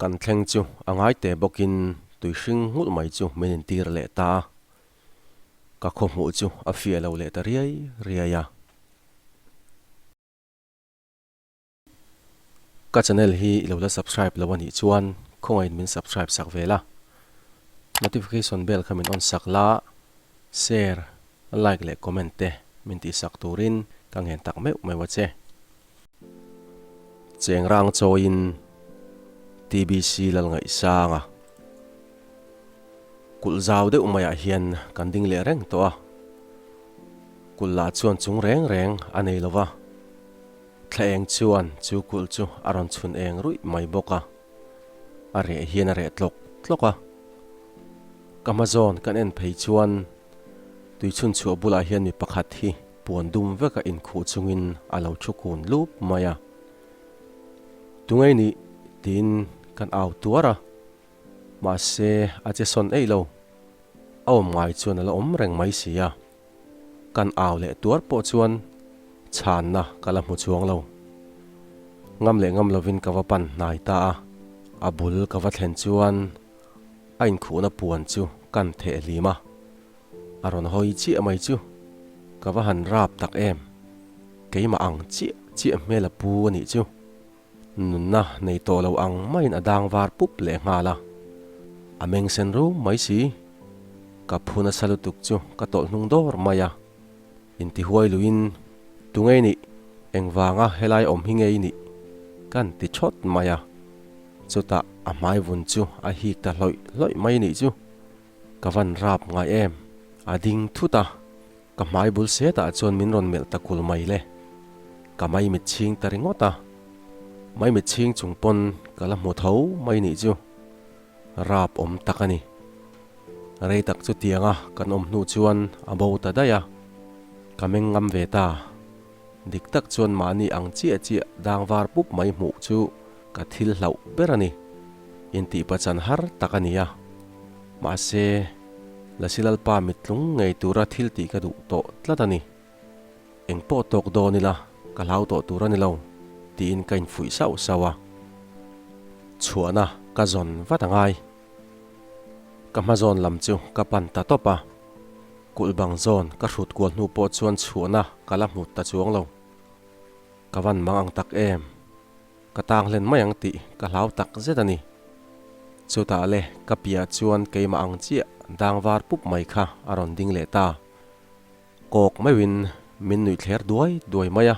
Kan thleng chu a ngai te bawkin tui hring nghulh mai chu min intir leh ta a, ka khaw hmuh chu a fiah lo leh ta riai riai a. Ka channel hi i lo la subscribe lo a nih chuan khawngaihin min subscribe sak ve la, notification bell kha min on sak la, share, like leh comment te min tih sak turin ka ngen tak meuh meuh a che. Cheng rang chawiin TBC Lalngaihsanga kulh zau deuh maiah hian kan ding leh reng tawh a, kulh lah chuan chung reng reng a nei lo va. Thla eng chuan chu kulh chu a rawn chhun eng ruih mai bawk a, a reh hian a reh tlawk tlawk a. Ka hma zawn kan en phei chuan tui chhun chhuah bulah hian mi pakhat hi puan dum veka inkhuh chungin a lo thu kun lup mai a. Tungei nih? tiin kan au tuar a, mahse a che sawn eih lo. A awm ngai chuan a la awm reng mai si a. Kan au leh tuar pawh chuan chhanna ka la hmu chuang lo. Ngam leh ngam lovin ka va pan hnai ta a, a bul ka va thlen chuan a inkhuhna puan chu kan theh hlim a, a rawn hawi chiah mai chu ka va han rap tak em, keimah ang chiah chiah hmel a pu a nih chu. Nunna nei tawh lo ang maiin a dang var pup leh nghal a, a meng sen rum mai si. Ka phu nasa lutuk chu ka tawlh hnung dawr mai a, intihuai luiin, Tungei nih, engvanga helai awm hi ngei nih? Kan ti thawt mai a. Chutah a hmai vun chu a hik ta hlawih hlawih mai nih chu. Ka van rap ngai em, a ding thut a. Ka hmai bul setah chuan min rawn melh ta kul mai le. Ka maimit chhing ta ringawt a. Maimit chhing chung pawn ka la hmu tho mai nih chu. Rap awm tak a ni. Rei tak chu tianga kan awm hnu chuan a bo ta daih a. Ka meng ngam ve ta. Dik tak chuan mahni ang chiah chiah dang var pup mai hmuh chu ka thil hlauh ber a ni. Intih pachan har tak a ni a. Mahse, Lasilalpa mittlung ngei tura thil tih ka duh tawh tlat a ni. Eng pawh tawk dawn ila ka hlau tawh tur a ni lo, tiin ka infuih sauh sauh a. Chhuahna ka zawn vat a ngai. Ka hma zawn lam chu ka pan ta tawp a. Kulh bang zawn ka hrut kual hnu pawh chuan chhuahna ka la hmu ta chuang lo. Ka van mang ang tak em? Ka tang hlen mai ang tih ka hlau tak zet a ni. Chutah le ka piah chuan keimah ang chiah dang var pup mai kha a rawn ding leh ta. Kawk meuhin min nuih thler duai duai mai a.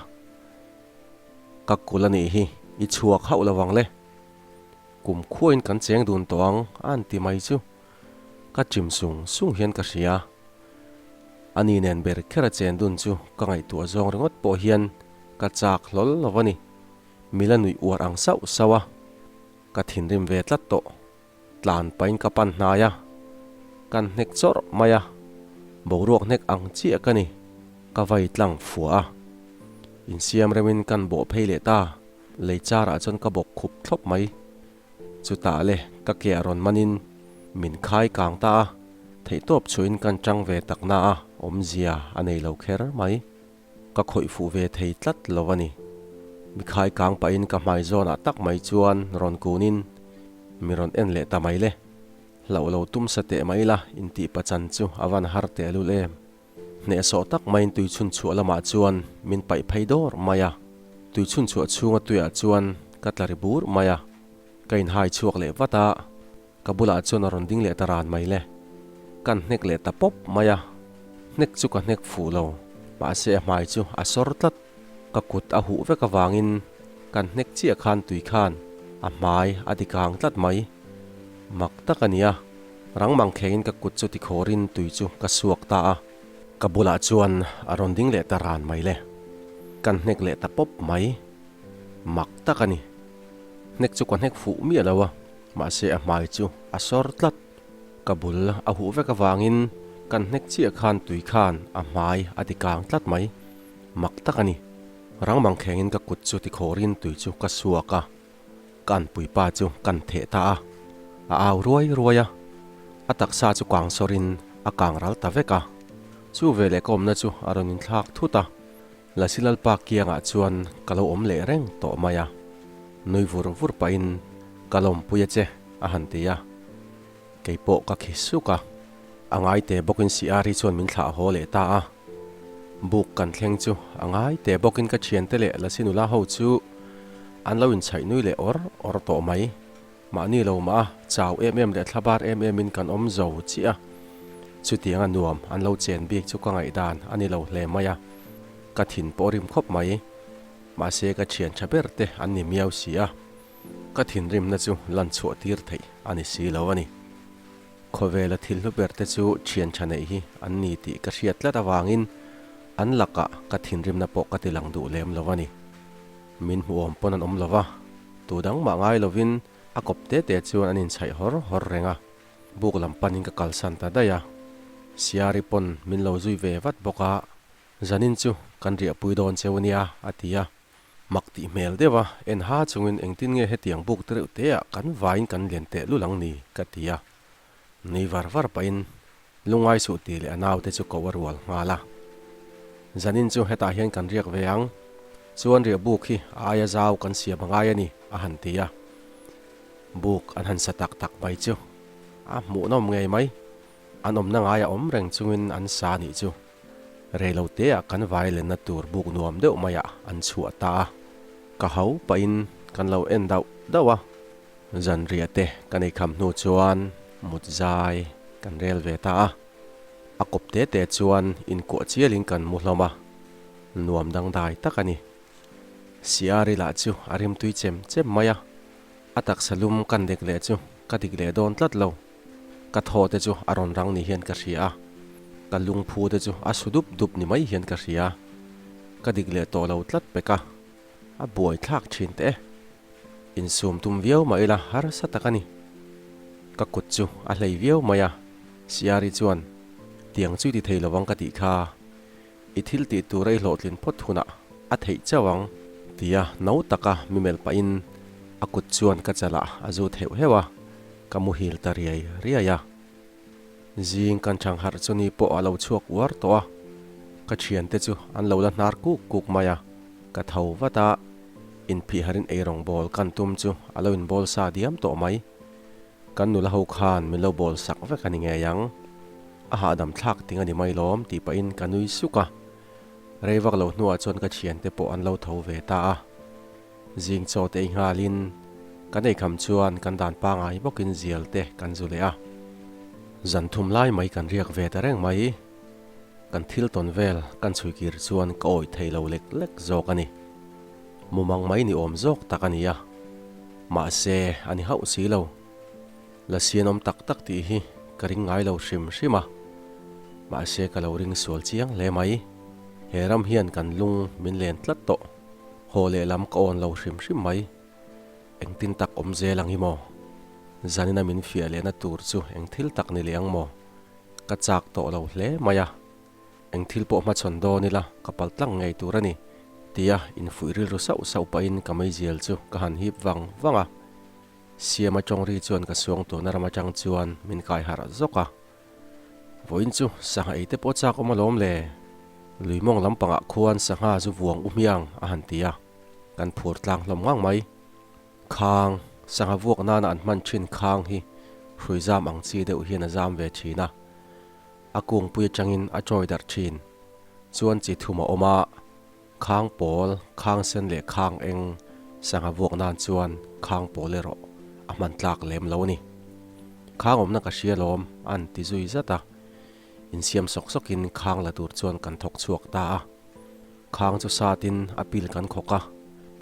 Ka kul a nih hi i chhuak hauh lo vang le. Kum khuain kan cheng dun tawh ang a an ti mai chu. Ka chim sung sung hian ka hria. Ani nen ber kher a chen dun chu ka ngaihtuah zawng ringawt pawh hian ka chak hlawl lo a ni. Mi la nuih uar ang sauh sauh a, ka thinrim ve tlat tawh. Tlan pahin ka pan hnai a, kan hnek chawrh mai a, boruak hnek ang chiah ka ni, ka vai tlang fua a. Insiam remin kan bawh phei leh ta, lei charah chuan ka bawk khup thlawp mai. Chutah le ka ke a rawn manin min khai kang ta a, theihtawp chhuahin kan tang ve tak na a, awmzia a nei lo kher mai. Ka khawih fuh ve thei tlat lo a ni. Mi khai kang pahin ka hmai zawnah tak mai chuan rawn kunin mi rawn en leh ta mai le. Hlauh lo tum sa teh mai la intih pachan chu a van har teh lul em. Hnehsawh tak maiin tui chhun chhuah lamah chuan min paih phei dawr mai a. Tui chhun chhuah chhunga tuiah chuan ka tla ri bur mai a. Ka inhai chhuak leh vat a, ka bulah chuan a rawn ding leh ta ran mai le. Kan hnek leh ta pawp mai a, hnek chu ka hnek fuh lo, mahse a hmai chu a sawr tlat. Ka kut a huh vek avangin kan hnek chiah khan tui khan a hmai a ti kang tlat mai. Mak tak a nia, rang mang thlengin ka kut chu tikhawrin tui chu ka suak ta a. Ka bulah chuan a rawn ding leh ta ran mai le. Kan hnek leh ta pawp mai. Mak tak a ni. Hnek chu ka hnek fuh miah lo a, mahse a hmai chu a sawr tlat. Ka bul a huh vek avangin kan hnek chiah khan tui khan a hmai a ti kang tlat mai. Mak tak a ni. Rang mang thlengin ka kut chu tikhawrin tui chu ka suak a, ka anpuipa chu kan theh ta a. A au ruai ruai a, a taksa chu kang sawrin a kang ral ta vek a. Chu veleh ka awmna chu a rawn inthlak thut a. Lasilalpa kiangah chuan ka lo awm leh reng tawh mai a, nui vur vur pahin. Ka lawmpui a che, a han ti a. Kei pawh ka khi suk a. A ngai te bawkin Siari chuan min thlah haw leh ta a. Buk kan thleng chu a ngai te bawkin ka thiante leh Lasi nula ho chu an lo inchhaih nui leh awr awr tawh mai. Mahni lo mah a, chau em em leh thlabar em emin kan awm zo chiah a. Chutianga nuam an lo chen bik chu ka ngaihdan a ni lo hle mai a. Ka thin pawh rim khawp mai. Mahse ka thian tha ber te an ni miau si a. Ka thinrimna chu lan chhuah tir theih a ni si lo a ni. Khawvela thil hlu ber te chu thian tha neih hi an ni tih ka hriat tlat avangin an lakah ka thinrimna pawh ka ti lang duh lem lo a ni. Min hmuhawm pawn an awm lo va, tu dang mah ngai lovin a kawp te te chuan an inchhaih hawr hawr reng a, buk lam panin ka kalsan ta daih a. Siari pawn min lo zui ve vat bawk a, Zanin chu kan riahpui dawn cheu nia a ti a. Mak tih hmel deuh a, en ha chungin engtin nge hetiang buk te reuh te ah kan vaiin kan lian teh lul ang ni ka ti a. Nui var var pahin lungngai suh tih leh a naute chu koh a rual nghal a. Zanin chu hetah hian kan riak ve ang, chuan riah buk hi a aia zau kan siam a ngai a ni a han ti a. Buk an han sa tak tak mai chu a hmuhnawm ngei mai. An awmna ngaia awm reng chungin an sa nih chu Reiloteah kan vailenna tur buk nuam deuh maiah an chhuah ta a, ka ho pahin kan lo en dauh dauh a, zanriah te kan eikham hnu chuan mut zai kan rel ve ta a, a kawp te te chuan inkuah chialin kan mu hlawm a, nuam dangdai tak a ni. Siari lah chu a rimtui chem chem mai a, a taksa lum kan dek leh chu ka dik leh dawn tlat lo. Ka thaw te chu a rawn rang ni hian ka hria a, ka lungphu te chu a su dup dup ni mai hian ka hria. Ka dik leh tawh lo tlat pek a, a buai thlak thin teh e. Insum tum viau mah ila harsa tak a ni. Ka kut chu a hlei viau mai a, Siari chuan, Tiang chu i ti thei lo ang ka tih kha. I thil tih tur a i hlawhtlin phawt hunah a theih chauh ang, tia no taka mi melh pahin a kut chuan ka chalah a zut heuh heuh a, ka muhil ta riai riai a. Zing kan chang harh chu ni pawh a lo chhuak uar tawh a, ka thiante chu an lo la hnar kuk kuk mai a, ka tho vat a, inphih harin eirawng bawl kan tum chu a lo inbawl sa diam tawh mai. Kan nula ho khan min lo bawl sak vek a ni ngei ang. A hahdam thlak ting a ni mai lawm tih pahin ka nui suk a. Rei vak lo hnuah chuan ka thiante pawh an lo tho ve ta a. Zing chaw te ei nghalin kan eikham chuan kan dan pangai bawkin zial te kan zu leh a. Zan thum lai mai kan riak ve ta reng mai. Kan thil tawn vel kan chhui kir chuan ka awih thei lo lek lek zawk a ni. Mumang mai ni awm zawk tak a ni a, mahse a ni hauh si lo. Lasian awm tak tak tih hi ka ring ngai lo hrim hrim a, mahse ka lo ring sual chiang hle mai. He ram hian kan lung min len tlat tawh, haw leh lam ka awn lo hrim hrim mai. Engtin tak awm zel ang hi maw? Zanina min fiah lehna tur chu eng thil tak ni leh ang maw? Ka chak tawh lo hle mai a. Eng thil pawh hmachhawn dawn ila ka pal tlang ngei tur a ni, tia infuih rilru sauh sauh pahin ka meizial chu ka han hip vang vang a. Siama tawngri chuan ka suang tuna ram atang chuan min kai harh zawk a. Vawiin chu sangha ei te pawh chak awm alawm le, lui mawng lampangah khuan sangha zu vuang u hmiang a han ti a, kan phur tlang hlawm ngang mai. Khang, sangha vuak nana an hman thin khang hi hrui zam ang chi deuh hian a zam ve thin a. A kungpui atangin a chawi darh thin. Chuan chi thum a awm a, khang pawl, khang sen leh khang eng sangha vuak nan chuan khang pawl erawh a hman tlak lem lo a ni. Khang awmna ka hria lawm a an ti zui zat a, insiam sawk sawkin khang la tur chuan kan thawk chhuak ta a. Khang chu satin a pil kan khawk a,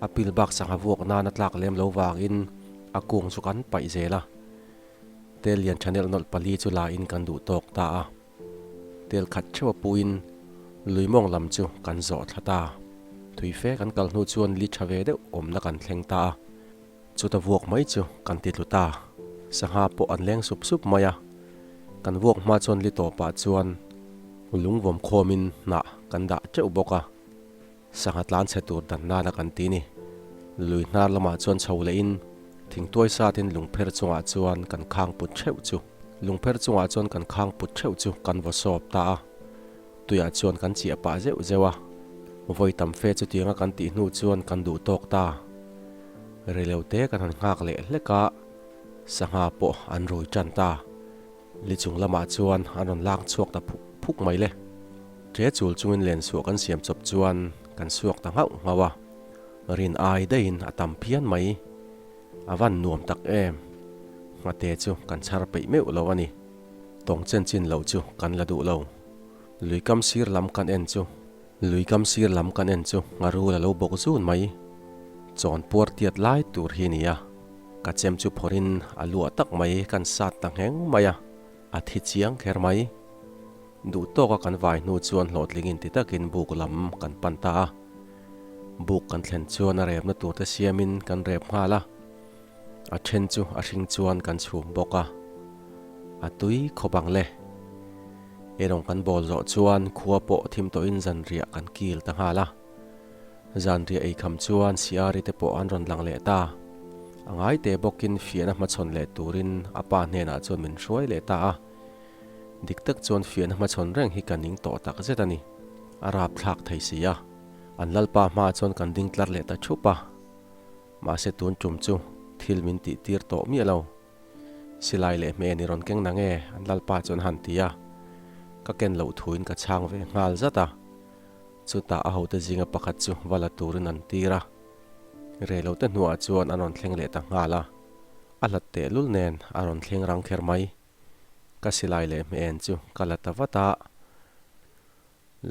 a pil bak sangha vuak nan a tlak lem lo vangin a kung chu kan paih zel a. Tel lian tha nelh nawlh pali chu la in kan duh tawk ta a, tel khat theuh a puin lui mawng lam chu kan zawh thla ta. Thui fe kan kal hnu chuan li tha ve deuh awmna kan thleng ta a, chuta vuak mai chu kan ti tlu ta. Sangha pawh an leng sup sup mai a, kan vuak hma chuan li tawpah chuan lungvawm khawmin hnah kan dah teuh bawk a. Sangha tlan chhe tur dan nana kan ti ni. Lui hnar lamah chuan chho lehin thingtuai satin lungpher chungah chuan kan khang put theuh chu lungpher chungah chuan kan khang put theuh chu kan vaw sawp ta a. Tuiah chuan kan chiah pah zeuh zeuh a. Vawi tam fe chutianga kan tih hnu chuan kan duh tawk ta. Reilote kan han nghak leh hlek a, sangha pawh an rui tan ta. Li chung lamah chuan an rawn lak chhuak ta phuk phuk mai le. Ṭe chul chungin len suah kan siam chawp chuan kan suak ta nghauh nghauh a, rin ai daihin a tam phian mai. A van nuam tak em! Nghate chu kan chhar peih meuh lo a ni. Tawng chen chin loh chu kan la duh lo. Lui kam sir lam kan en chu Lui kam sir lam kan en chu ngharul a lo bawk zun mai. Chawn puar tiat lai tur hi nia. Ka chem chu phawrhin a luah tak mai kan sat ta ngheng mai a, a thi chiang kher mai. Duh tawka kan vai hnu chuan hlawhtlingin ti takin buk lam kan pan ta a. Buk kan thlen chuan a repna tur te siamin kan rep nghal a. A then chu a hring chuan kan chhum bawk a, a tui khawp ang le. Erawng kan bawl zawh chuan khua pawh thim tawhin zanriah kan kil ta nghal a. Zanriah eikham chuan Siari te pawh an rawn lang leh ta. A ngai te bawkin fiahna hmachhawn leh turin a pa hnenah chuan min hruai leh ta a. Dik tak chuan fiahna hmachhawn reng hi ka ning tawh tak zet a ni. A rapthlak thei si a. An lalpa hmaah chuan kan ding tlar leh ta thup a. Mahse tun tum chu thil min tih tir tawh miah lo. Silai leh hmeh ni rawn keng na nge an lalpa chuan han ti a. Ka ken loh thuin ka chhang ve nghal zat a. Chutah a hote zinga pakhat chu va la turin an tir a. Reilote hnuah chuan an rawn thleng leh ta nghal a. A hlat tehlul nen a rawn thleng rang kher mai. Ka silai leh hmeh en chu ka la ta vat a.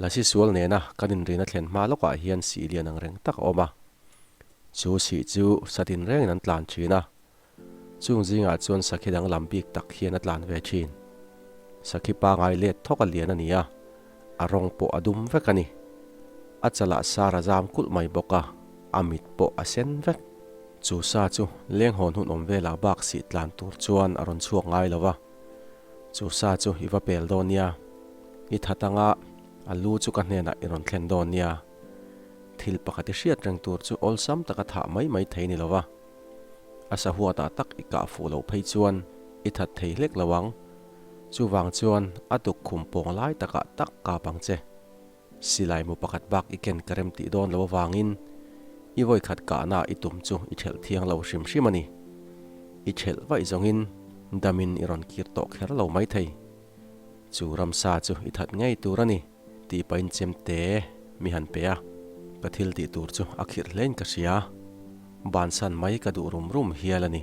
Lasi sual nena kan inrina thlen hma lawkah hian sih lian ang reng tak a awm a. Chu sih chu satin rengin an tlan thin a. Chung zingah chuan sakhi danglam bik tak hian a tlan ve thin. Sakhi pangai let thawk a lian a ni a, a rawng pawh a dum vek a ni. A chalah sar a zam kulh mai bawk a, a mit pawh a sen vek. Chu sa chu lenghawn hun awm velah bak sih tlan tur chuan a rawn chhuak ngai lo va. Chu sa chu i va pel dawn nia. I that anga a lu chu ka hnenah i rawn thlen dawn nia. Thil pakhat i hriat reng tur chu awlsam taka thah mai mai thei ni lova. A sahuatah tak i kah fuh loh phei chuan i that thei hlek lo ang. Chuvang chuan a tukkhum pawng lai takah tak kap ang che. Silai mu pakhat bak i ken ka rem tih dawn lo avangin i vawikhat kahna i tum chu i thelh thiang lo hrim hrim a ni. I thelh vaih zawngin damin i rawn kir tawh kher lo maithei. Chu ramsa chu i that ngei tur a ni tih pahin chemte mi han pe a, ka thil tih tur chu a khirh hlein ka hria. Bansan mai ka duh rum rum hial a ni.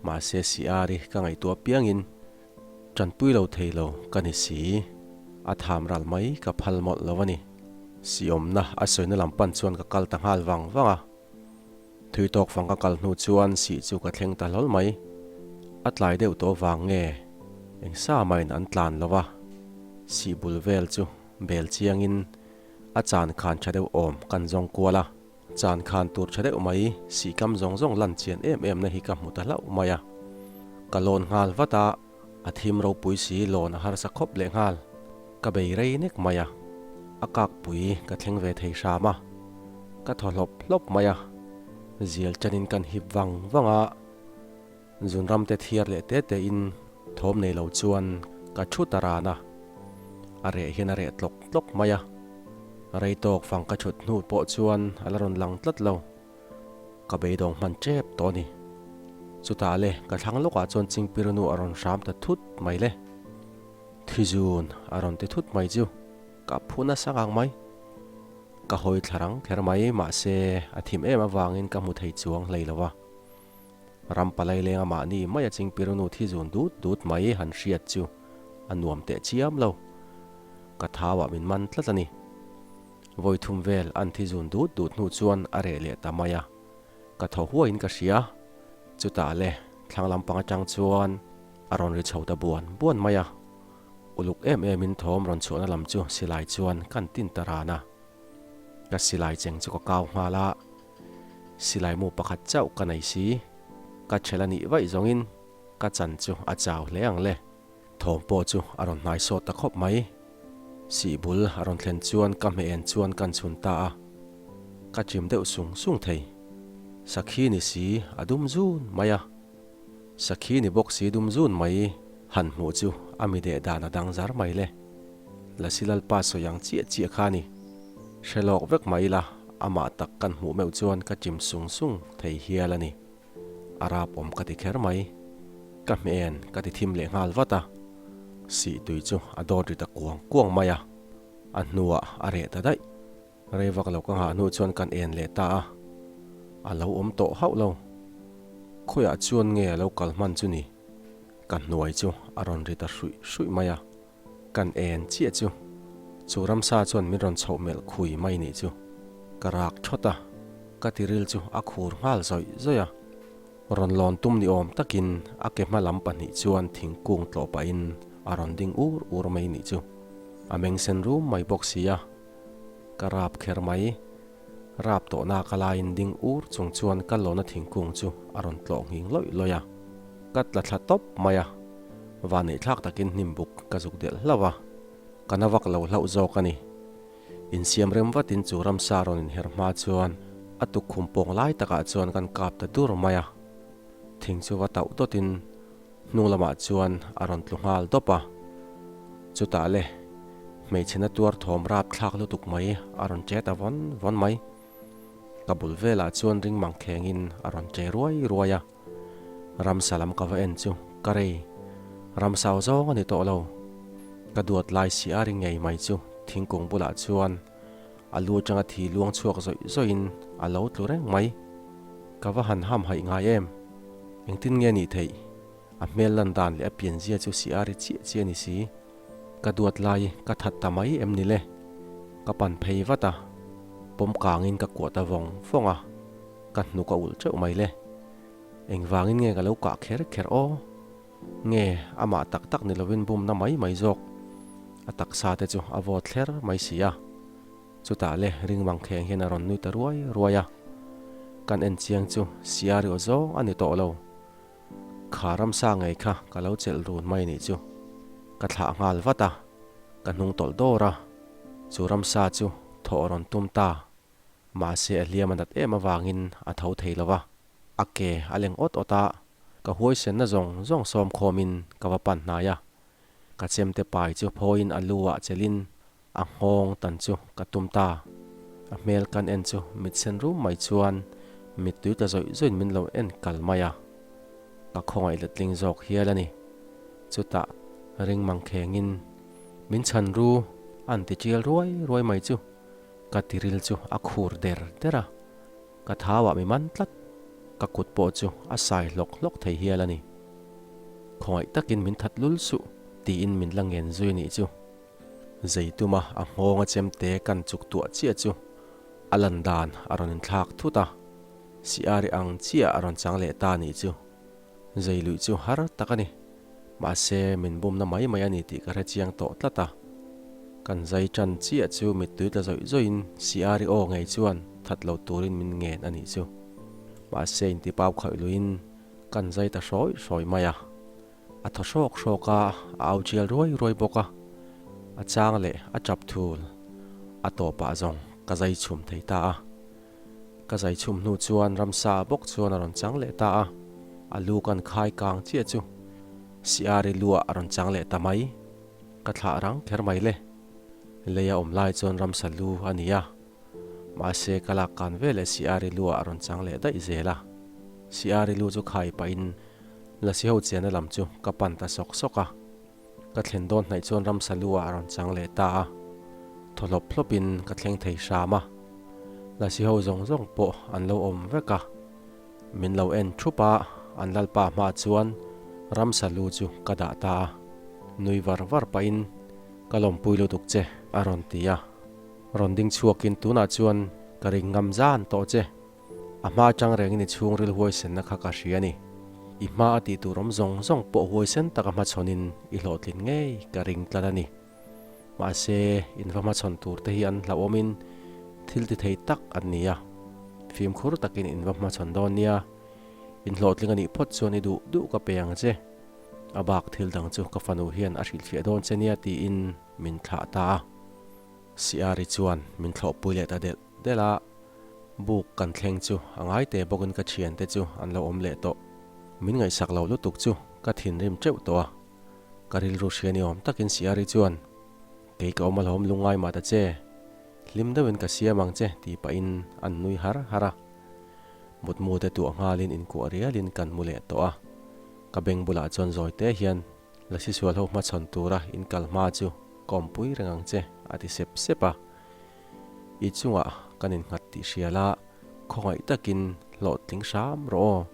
Mahse Siari ka ngaihtuah piangin Tanpui lo thei lo ka ni si, a tham ral mai ka phal mawlh lo a ni. Siawmna a sawina lam pan chuan ka kal ta nghal vang vang a. Thui tawk fang ka kal hnu chuan sih chu ka thleng ta hlawl mai. A tlai deuh tawh vang nge eng sa mahin an tlan lo a, sih bul vel chu bel chiangin a chan khan tha deuh awm kan zawng kual a. Chan khan tur tha deuh mai, sihkam zawng zawng lan chian em em na hi ka hmu ta hlauh mai a. Ka lawn nghal vat a, a thim ropui si lawn a harsa khawp leh nghal. Ka bei rei nek mai a, a kakpui ka thleng ve thei hram a. Ka thaw hlawp hlawp mai a, zial chanin kan hip vang vang a. Zunram te thiar leh te te in thawm nei lo chuan ka thu ta ran a, a reh hian a reh tlawk tlawk mai a. Rei tawk fang ka thut hnu pawh chuan a la rawn lang tlat lo. Ka beidawng hman tep tawh a ni. Chutah le ka thlang lawkah chuan Chingpirnu a rawn hram ta thut mai le. Thizun a rawn ti thut mai chu ka phu nasa ngang mai. Ka hawi thla rang kher mai mahse a thim em avangin ka hmu thei chuang hlei lo va. Ram palai lenga mahni mai a chingpirnu thi zun dut dut mai han hriat chu a nuam teh chiam lo. Ka thauah min man tlat a ni. Vawi thum vel an thi zun dut dut hnu chuan a reh leh ta mai a. Ka thaw huaiin ka hria. Chutah le thlang lampang atang chuan a rawn ri chho ta buan buan mai a. Uluk em emin thawm rawn chhuahna lam chu silai chuan kan tin ta ran a. Ka silai cheng chu ka kau nghal a. Silai mu pakhat chauh ka nei si. Ka ṭhel a nih vaih zawngin ka chan chu a chau hle ang le. Thawm pawh chu a rawn hnai sawt ta khawp mai. Sih bul a rawn thlen chuan ka hmeh en chuan kan chhun ta a. Ka chim deuh sung sung thei. Sakhi ni si a dum zun mai a. Sakhi ni bawk si dum zun mai han hmuh chu a mi deh dan a dang zar mai le. Lasi Lalpa sawi ang chiah chiah kha a ni. Hre lawk vek mai ila. Amah tak kan hmuh meuh chuan ka chim sung sung thei hial a ni. A rap awm ka ti kher mai. Ka hmeh en ka ti thim leh nghal vat a. Sih tui chu a dawt ri ta kuang kuang mai a. A hnuah a reh ta daih. Rei vak lo ka nghah hnu chuan kan en leh ta a. A lo awm tawh hauh lo. Khawiah chuan nge a lo kal hman chu ni? Ka hnuai chu a rawn ri ta hruih hruih mai a. Kan en chiah chu. Chu ramsa chuan min rawn chhoh melh khui mai nih chu. Ka rak thawt a, ka tiril chu a khur nghal zawih zawih a. Rawn lawn tum ni awm takin a ke hma lam pahnih chuan thingkung tlawh pahin a rawn ding ur ur mai nih chu. A meng sen rum mai bawk si a. Ka rap kher mai. Rap tawhna ka laiin ding ur chung chuan ka lawna thingkung chu a rawn tlawh nghing lawih lawih a. Ka tla thla tawp mai a, vaneihthlak takin hnim buk ka zuk delh hlauh a, ka na vak lo hlauh zawk a ni. Insiam rem vatin chu ramsa rawn inher hma chuan a tukkhum pawng lai takah chuan kan kap ta dur mai a. Thing chu va tauh dawtin hnung lamah chuan a rawn tlu nghal dawp a. Chutah le, hmeichhe na tuar thawm rap thlak lutuk mai a rawn che ta vawn vawn mai. Ka bul velah chuan ring mangkhengin a rawn che ruai ruai a. Ramsa lam ka va en chu ka rei. Ramsa aw zawng a ni tawh lo. Ka duat lai si a ri ngei mai chu thingkung bulah chuan a lu atanga thi luang chhuak zawih zawihin a lo tlu reng mai. Ka va han ham haih ngai em? Engtin nge nih theih? A hmel lan dan leh a pianzia chu si a ri chiah chiah a ni si. Ka duat lai ka that ta mai em ni le? Ka pan phei vat a, pawm kangin ka kuah ta vawng vawng a. Ka hnuk a ulh teuh mai le. Engvangin nge ka lo kah kher kher aw? Nge amah tak tak ni lovin bumna mai mai zawk? A taksa te chu a vawt thler mai si a. Chutah le ring mangkheng hian a rawn nui ta ruai ruai a. Kan en chiang chu siari aw zawng a ni tawh lo. Kha ramsa ngei kha ka lo chelh run mai nih chu. Ka thlah nghal vat a, ka hnung tawlh dawr a. Chu ramsa chu thawh a rawn tum ta. Mahse a hliam a nat em avangin a tho thei lo va, a ke a leng awt awt a, ka huaisenna zawng zawng sawm khawmin ka va pan hnai a. Ka chemte pai chu phawiin a lu ah chelin a nghawng tan chu ka tum ta. A hmel kan en chu mit sen rum mai chuan mittui tla zawih zawih min lo en kal mai a. Ka khawngaih letling zawk hial a ni. Chutah ring mangkhengin min chhan ru an ti tial ruai ruai mai chu. Ka tiril chu a khur der der a, ka thauah mi man tlat, ka kut pawh chu a sai hlawk hlawk thei hial a ni. Khawngaih takin min that lul suh tiin min la ngen zui nih chu. Zeituma a nghawng a chemte kan chuk tuah chiah chu a lan dan a rawn inthlak thut a, Siari ang chiah a rawn chang leh ta nih chu. Zei luih chu har tak a ni. Mahse, min bumna mai mai a ni tih ka hre chiang tawh tlat a. Kan zai tan chiah chu mittui tla zawih zawihin Siari aw ngei chuan that lo turin min ngen a nih chu. Mahse, intipau khawih luihin kan zai ta hrawi hrawi mai a. A thaw hrawk hrawk a, a au chial ruai ruai bawk a. A chang leh a tap thul a tawpah zawng ka zai chhum thei ta a. Ka zai chhum hnu chuan ramsa bawk chuan a rawn chang leh ta a, a lu kan khai kang chiah chu Siari luah a rawn chang leh ta mai. Ka thlah rang kher mai le. Lei a awm lai chuan ramsa lu a ni a, mahse ka lak kan ve leh Siari luah a rawn chang leh daih zel a. Siari lu chu khai pahin Lasi ho chianna lam chu ka pan ta sawk sawk a. Ka thlen dawn hnaih chuan ramsa lu ah a rawn chang leh ta a, thaw hlawp hlawp in ka thleng thei hram a. Lasi ho zawng zawng pawh an lo awm vek a, min lo en thup a, an lalpa hma chuan ramsa lu chu ka dah ta a, nui var var pahin ka lawmpui lutuk che a rawn ti a. Rawn ding chhuakin tunah chuan ka ring ngam zan tawh che. A hma atang rengin i chhungril huaisenna kha ka hria a ni. I hma a tih tur awm zawng zawng pawh huaisen taka hmachhawnin i hlawhtlin ngei ka ring tlat a ni. Mahse, in va hmachhawn tur te hi an hlauhawmin thil ti thei tak an ni a. Fimkhur takin in va hmachhawn dawn nia. In hlawhtling a nih phawt chuan i duh duh ka pe ang che. A bak thil dang chu ka fanu hian a hrilhfiah dawn che nia tiin min thlah ta a. Siari chuan min thlawhpui leh ta delh delh a. Buk kan thleng chu a ngai te bawkin ka thiante chu an lo awm leh tawh. Min ngaihsak lo lutuk chu ka thinrim teuh tawh a. Ka rilru hria ni awm takin Siari chuan, Kei ka awm alawm lungngai mah ta che. hlim deuhin ka siam ang che tih pahin an nui har har a. Mutmu te tuah nghalin inkuah rialin kan mu leh tawh a. Ka beng bulah chuan zawi te hian Lasi sual ho hmachhawn tura in kal hma chu ka awmpui reng ang che a ti sep sep a. I chungah kan innghat tih hria la, khawngaih takin hlawhtling hram rawh aw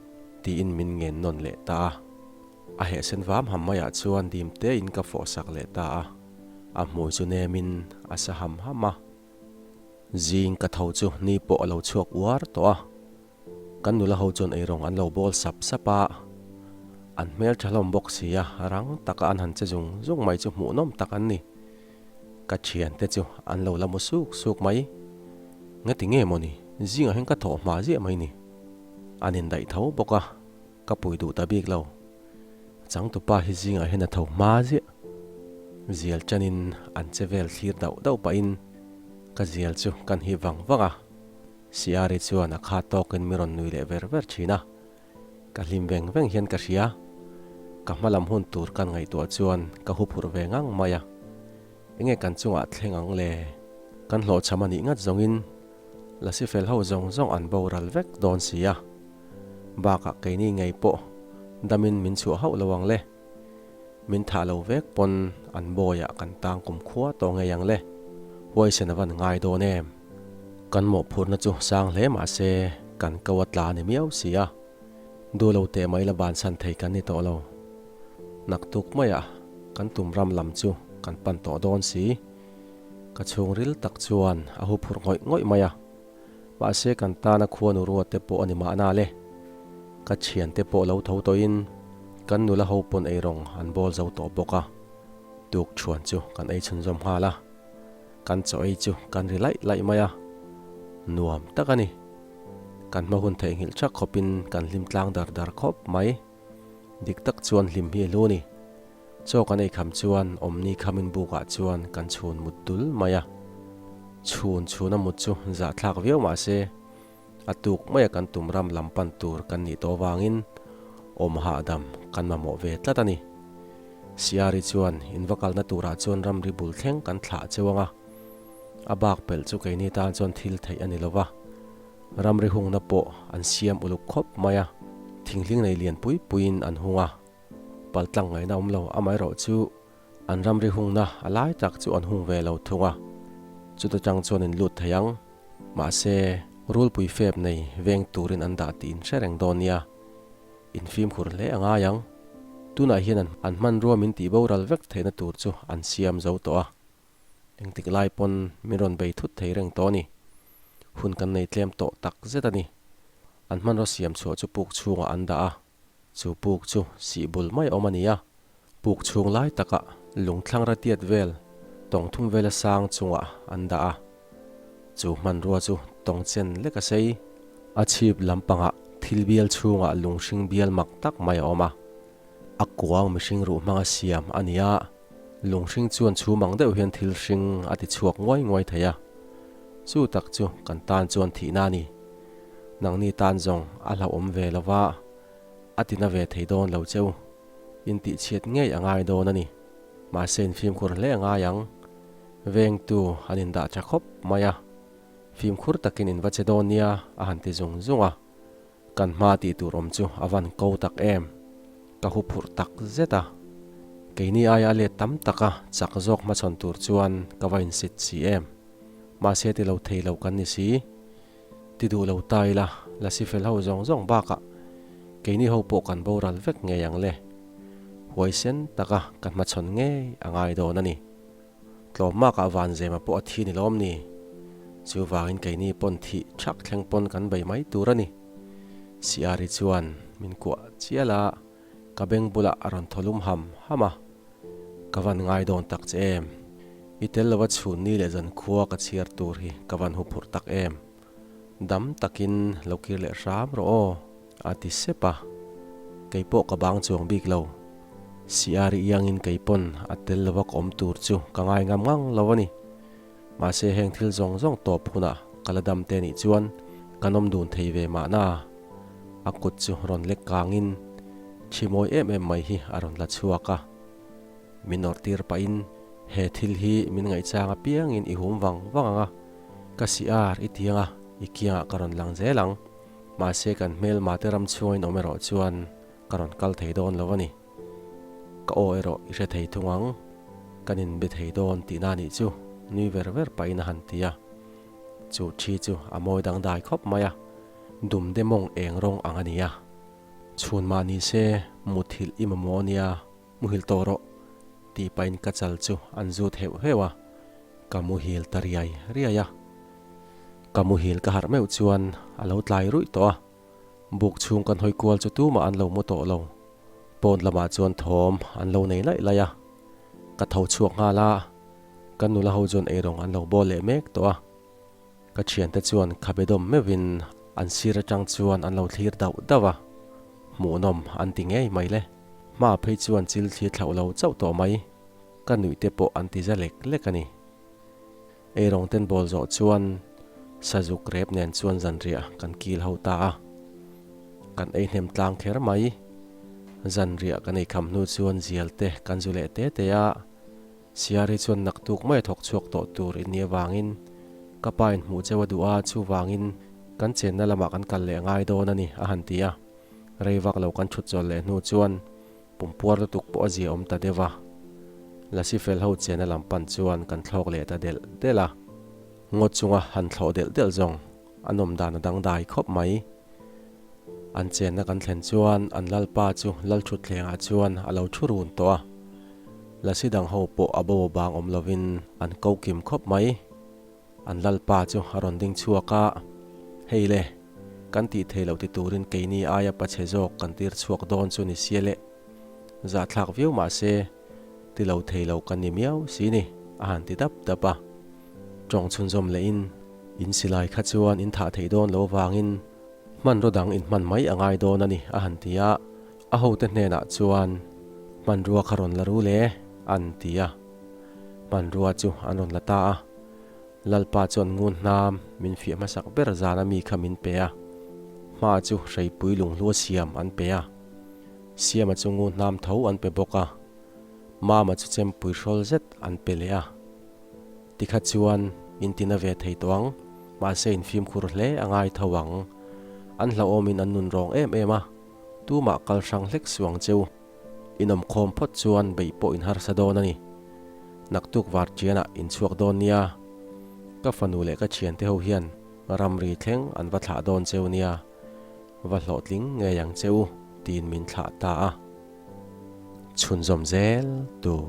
tiin min ngen nawn leh ta a. A hehsen vam ham maiah chuan dim tein ka fawh sak leh ta a, a hmui chu nemin a sa ham ham a. Zing ka tho chu ni pawh a lo chhuak uar tawh a, kan nula ho chuan eirawng an lo bawl sap sap a, an hmel tha hlawm bawk si a, rang taka an han che zung zung mai chu hmuhnawm tak an ni. Ka thiante chu an lo la mu suk suk mai. Ngati nge mawni, zingah hian ka thawh hma ziah mai ni. An indaih tho bawk a. Ka pui duh ta bik lo. Changtupa hi zingah hian a tho hma ziah. Zial chanin an che vel thlir dauh dauh pahin ka zial chu kan hip vang vang a. Siari chuan a kha tawkin mi rawn nui leh ver ver thin a. Ka hlim veng veng hian ka hria. Ka hma lam hun tur kan ngaihtuah chuan ka huphurh ve ngang mai a. Enge kan chungah thleng ang le? Kan hlawhchham a nih ngat zawngin Lasi fel ho zawng zawng an boral vek dawn si a. Bakah keini ngei pawh damin min chhuah hauh lo ang le. Min thah lo vek pawn an bawiah kan tang kum khua tawh ngei ang le. Huaisen a van ngai dawn em? Kan mawhphurhna chu sang hle mah se kan ko a tla ni miau si a. Duh lo teh mai la bansan thei kan ni tawh lo. Naktuk maiah kan tum ram lam chu kan pan tawh dawn si. Ka chhungril tak chuan a huphurh ngawih ngawih mai a. Mahse kan tana khuanu ruat te pawh a ni mahna le. Ka thiante pawh lo tho tawhin kan nula ho pawn eirawng an bawl zo tawh bawk a. Tuk chhuan chu kan ei chhunzawm nghal a. Kan chaw ei chu kan ri laih laih mai a. Nuam tak a ni. Kan hma hun theihnghilh thak khawpin kan hlim tlang dar dar khawp mai. Dik tak chuan hlim hi a hlu a ni. Chaw kan ei kham chuan awmni khamin bukah chuan kan chhun mut dul mai a. Chhun chhuna mut chu zahthlak viau mah se, a tuk maia kan tum ram lam pan tur kan nih tawh avangin awm hahdam kan mamawh ve tlat a ni. Siari chuan in va kalna turah chuan ramri bul thleng kan thlah cheu ang a, a bak pelh chu keini tan chuan thil theih a ni lo va. Ramri hungna pawh an siam uluk khawp mai a, thinghling nei lian pui puiin an hung a. Paltlang ngaihna awm lo, amaherawh chu an ramri hungna a lai tak chu an hung ve lo thung a, chuta tang chuan in lut thei ang. Mahse, rulpui fep nei veng turin an dah tih in hre reng dawn nia, in fimkhur hle a ngai ang. Tunah hian an hmanrua min tih boral vek theihna tur chu an siam zo tawh a. Engtik lai pawn min rawn bei thut thei reng tawh a ni. Hun kan nei tlem tawh tak zet a ni. An hmanraw siam chhuah chu puk chhungah an dah a. Chu puk chu sih bul mai awm a ni a. Puk chhung lai takah lungthlang ratiat vel tawng thum vela sang chungah an dah a. Chu hmanrua chu tawng chen lek a sei. A chhip lampangah thil bial chhungah lung hring bial mak tak mai a awm a. A kuang mihring ruh hmanga siam a ni a, lung hring chuan chhum ang deuh hian thil hring a ti chhuak nguai nguai thei a. Chu tak chu kan tan chuan thihna a ni. Nangni tan zawng a hlauhawm ve lo va, a tina ve thei dawn lo cheu. Intihchhiat ngei a ngai dawn a ni. Mahse infimkhur hle a ngai ang. Vengtu an indah tha khawp mai a, fimkhur takin in va che dawn nia a han ti zung zung a. Kan hma tih tur awm chu a van ko tak em? Ka hu phurh tak zet a. Keini aia a let tam taka chak zawk hmachhawn tur chuan ka va insit si em? Mahse ti lo thei lo kan ni si. Ti duh lo ta ila, lasi fel ho zawng zawng bakah keini ho pawh kan boral vek ngei ang le. Huaisen taka ka hmachhawn ngei a ngai dawn a ni. Tlawmmakah Vanzema pawh a thi ni lawm ni? Chuvangin keini pawn thih thak thleng pawn kan bei mai tur a ni. Siari chuan min kuah chial a, ka beng bulah a rawn thaw lum ham ham a. Ka van ngai dawn tak che em? I tel lova chhun ni leh zan khua ka chhiar tur hi ka van huphurh tak em? Dam takin lo kir leh hram rawh aw, a ti sep a. Kei pawh ka bang chuang bik lo. Siari iangin kei pawn a tel lova ka awm tur chu ka ngai ngam ngang lo a ni. Mahse heng thil zawng zawng tawp hunah ka la dam te nih chuan kan awm dun thei ve mahna. A kut chu rawn lek kangin thi mawi em em mai hi a rawn la chhuak a. Min awrh tir pahin he thil hi min ngaihchang apiangin i hum vang vang ang a. Ka si ar i tiang a, i kiangah ka rawn lang zel ang. Mahse kan hmelma te ram chhunga in awm erawh chuan ka rawn kal thei dawn lo a ni. Ka aw erawh i hre thei thung ang, kan inbe thei dawn tihna nih chu, nui ver ver pahin a han ti a. Chu thi chu a mawi dangdai khawp mai a, dumde mawng eng rawng ang a ni a. Chhun mah ni se muthilh i mamawh a nia, muhil tawh rawh tih pahin ka chal chu an zut heuh heuh a, ka muhil ta riai riai a. Ka muhil ka harh meuh chuan a lo tlai ruih tawh a, buk chhung kan hawi kual chu tumah an lo mu tawh lo. Pawn lamah chuan thawm an lo nei laih laih a, ka tho chhuak nghal a, kan nula ho chuan eirawng an lo bawl leh mek tawh a. Ka thiante chuan khabe dawm meuhin an sir atang chuan an lo thlir dauh dauh a, hmuhnawm an ti ngei mai le. Hma phei chuan chil thlir thlauh lo chauh tawh mai, ka nuih te pawh an ti za lek lek a ni. Eirawng ten bawl zawh chuan sazuk rep nen chuan zanriah kan kil ho ta a, kan ei hnem tlang kher mai. Zanriah kan ei kham hnu chuan zial te kan zu leh te te a, Siari chuan naktuk mai a thawk chhuak tawh tur i nih avangin ka pa in hmuh cheu a duh a, chuvangin kan chenna lamah kan kal leh ngai dawn a ni, a han ti a. Rei vak lo kan thut chawl leh hnu chuan pumpuar lutuk pawh a zia awm ta deuh a. Lasi fel ho chenna lam pan chuan kan thlawk leh ta delh delh a. Ngaw chunga han thlawh delh delh zawng a nawm dan a dangdai khawp mai. An chenna kan thlen chuan an lalpa chu lalthutthlengah chuan a lo thu run tawh a. Lasi dang ho pawh a bo bang awm lovin an ko kim khawp mai. An lalpa chu a rawn ding chhuak a, Hei le, kan tih thei loh ti turin keini aia pachhe zawk kan tir chhuak dawn chu ni sia le. Zahthlak viau mah se, ti lo thei lo kan ni miau si ni, a han ti dap dap a. Tawng chhunzawm lehin, In silai kha chuan in thah theih dawn lo vangin hmanraw dang in hman mai a ngai dawn a ni, a han ti a. A hote hnenah chuan, Hmanrua kha rawn la ru le, an ti a. Hmanrua chu an rawn la ta a. Lalpa chuan ngun hnam min fiah hmasak ber zana mi kha min pe a. Hma chu hreipui lunghlua siam an pe a. Siama chu ngun hnam tho an pe bawk a. Mama chu chempui hrawl zet an pe leh a. Tikha chuan in tina ve thei tawh ang, mahse in fimkhur hle a ngai tho ang. An hlauhawmin an nun rawng em em a, tumah kal hrang hlek suh ang cheu. In awmkhawm phawt chuan beih pawh in harsa dawn a ni. Naktuk var ṭianah in chhuak dawn nia. Ka fanu leh ka ṭhiante ho hian ramri thleng an va thlah dawn cheu nia. Va hlawhtling ngei ang cheu tiin min thlah ta a. Chhunzawm zel tur.